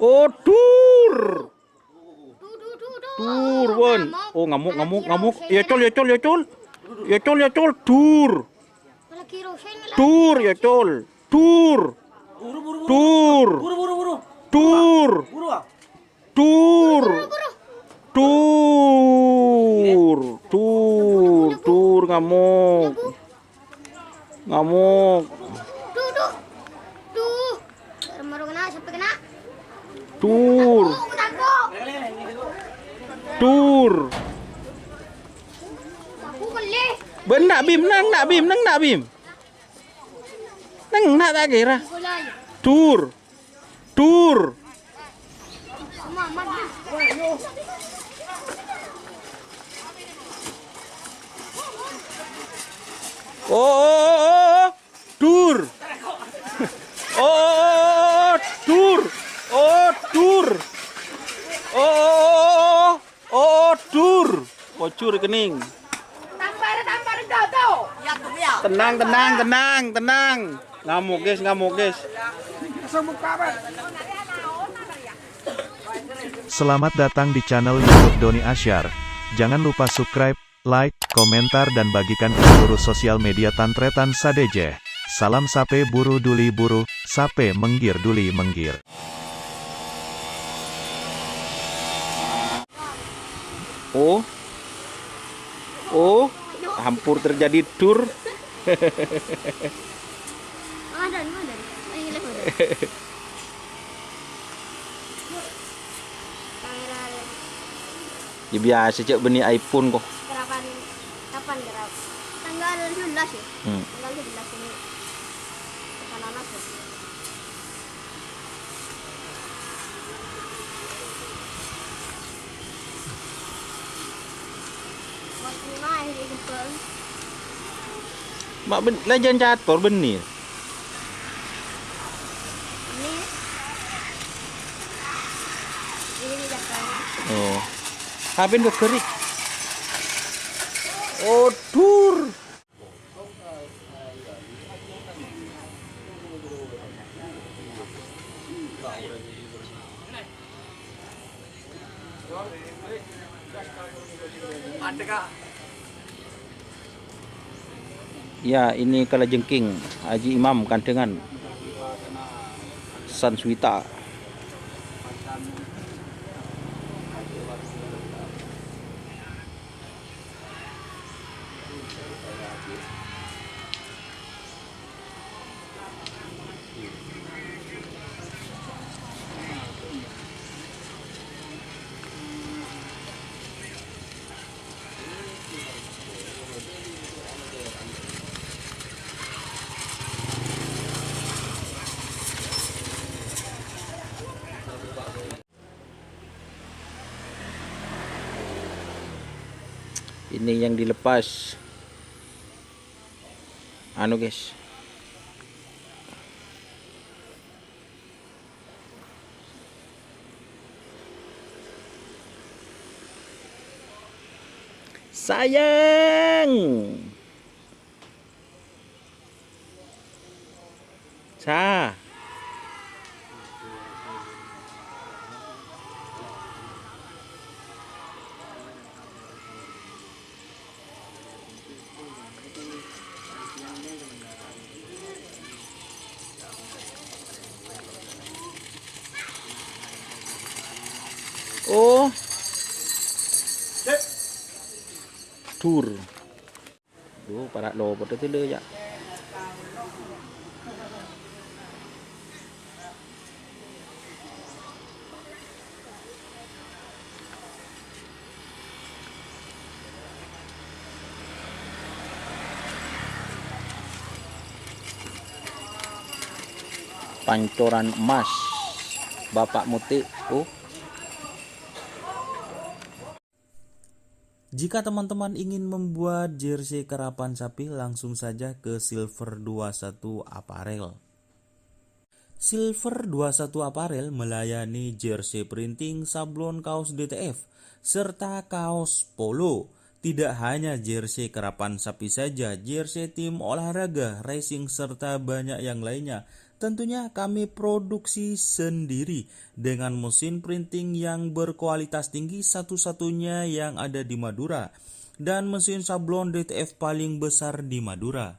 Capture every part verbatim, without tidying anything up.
Oh, dur. Dur, won. Oh, ngamuk, ngamuk, ngamuk. Ya, col, ya, col, ya, col. Ya, col, ya, col. Dur. Dur, ya, col. Dur. Dur. Dur. Dur. Dur. Dur. Dur, ngamuk. Ngamuk. Duh, duh. Duh. Maro kena, sampai kena. Dur. Aku, aku. Dur. Aku kelih. Bân na', Bim, neng na', Bim, neng na', Bim. Neng na' ta' kèra. Dur. Dur. Oh, oh, oh, oh, dur. Oh, oh, oh, oh, dur. Oh, dur. Oh, oh, oh, oh, oh, dur. Pojur kening. Tampar, tampar, jatuh. Tenang, tenang, tenang, tenang. Ngamuk, guys, ngamuk, guys. Selamat datang di channel YouTube Doni Asyar. Jangan lupa subscribe, like, komentar, dan bagikan ke seluruh sosial media tan-trètan sadhâjâ. Salam sapè buru duli buru, sapè mèngghir duli mèngghir. Oh. Oh, hampir terjadi dur. Madan, madan. Ayo, leh, madan. Kamera. Ya, biasa cè' bânnè iPhone kok. Kapan, kapan, Gerap? Tanggal tujuh belas, ya? Hmm. Tanggal tujuh belas ini. Kesana langsung. Ma' bân-, la jân cator bânnè. Oh. Hapèn kok ghâri'. Oh, dur. Ya, ini kalajengking Haji Imam Kandangan. Sanswita. Ini yang dilepas. Anu, guys. Sayang. Sa. Oh. Dur. Duh, para' lopot itu lho, ya. Pancoran emas, Bapak Muti, oh. Jika teman-teman ingin membuat jersey karapan sapi, langsung saja ke Silver dua satu Apparel. Silver dua satu Apparel melayani jersey printing, sablon kaos D T F, serta kaos polo. Tidak hanya jersey karapan sapi saja, jersey tim olahraga, racing, serta banyak yang lainnya. Tentunya kami produksi sendiri dengan mesin printing yang berkualitas tinggi, satu-satunya yang ada di Madura, dan mesin sablon D T F paling besar di Madura.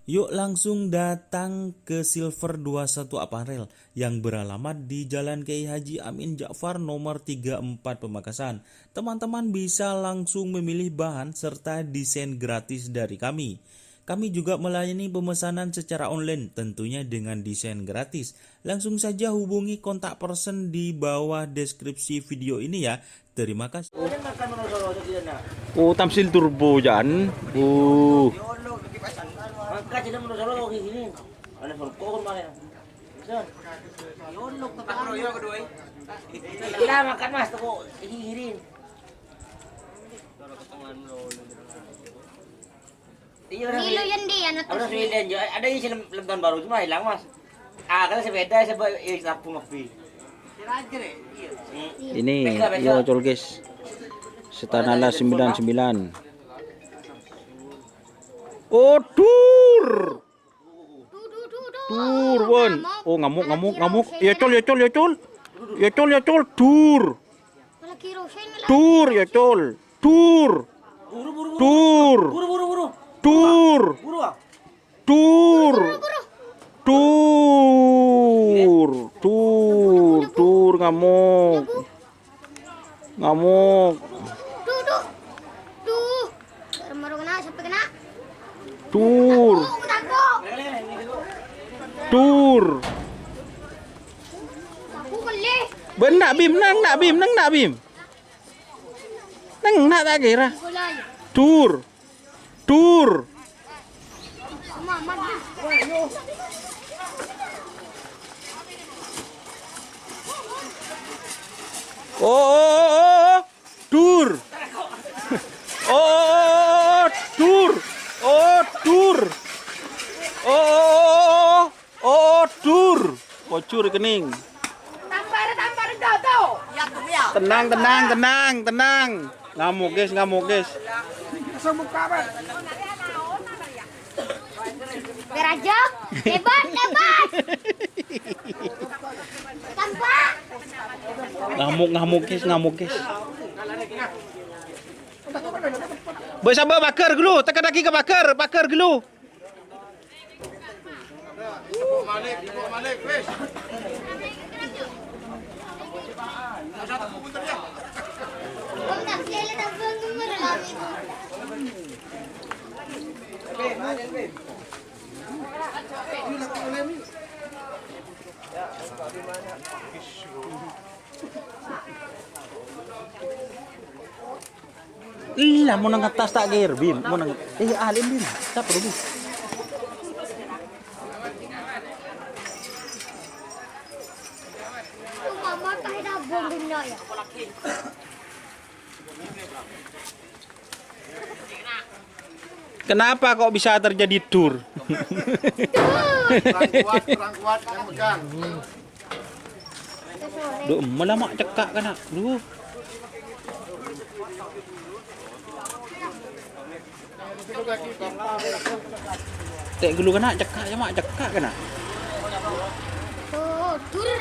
Yuk langsung datang ke Silver dua satu Apparel yang beralamat di Jalan Kiai Haji Amin Ja'far nomor tiga empat Pamekasan. Teman-teman bisa langsung memilih bahan serta desain gratis dari kami. Kami juga melayani pemesanan secara online, tentunya dengan desain gratis. Langsung saja hubungi kontak person di bawah deskripsi video ini ya. Terima kasih. Oh, Tamsil Turbo, Jan. Uh. Iya, orang Milo Sweden. Yang di anak Orang Sweden, jo. Ada yang film, film tahun baru, cuma hilang, Mas. Ah, kalau sepeda, saya bawa, eh, sapu ngopi. Hmm. Ini, Beda, beda. Yo, Col, guys. Setanala sembilan sembilan. Oh, dur. Dur, won. Oh, ngamuk, ngamuk, ngamuk. Ya, Col, ya, Col, ya, Col. Ya, Col, ya, Col. Dur. Dur, ya, Col. Dur. Buru, buru, buru. Dur. Buru, buru, buru. Dur. Buru, ah. Dur. Dur. Dur, dur, ngamuk. Ngamuk. Duh, duh. Duh. Baru kena, sampai kena. Dur. Aku, aku. Dur. Aku kali. Bân na', Bim, neng na', Bim, neng na', Bim. Neng na' ta' kèra. Aku kali. Dur. Dur. Oh, oh, oh, oh, oh. Dur. Oh, oh, oh, oh, dur. Oh, dur. Oh, oh, oh, oh, oh, dur. Bocor kening. Tampar, tampar, dodo. Tenang, tenang, tenang, tenang. Ngamuk, guys, ngamuk, guys. Beraja, hebat, hebat. Tampak. Ngamuk, ngamuk, guys, ngamuk, guys. Bâ', sabâ', paghâr ghâllu, tekka dâggi' ka paghâr, paghâr ghâllu. Ella, mon neng attas ta' kèra, Bim. Mon neng, eh, alim, Bim. Sapa, Bim? Kenapa kok bisa terjadi dur? Kurang kuat, kurang kuat, yang pegang. Duh, malah ma' cekka' kana'. Duh. Tè' ghâllu kana', cekka' ya, ma' cekka' kana'. Tuh, dur.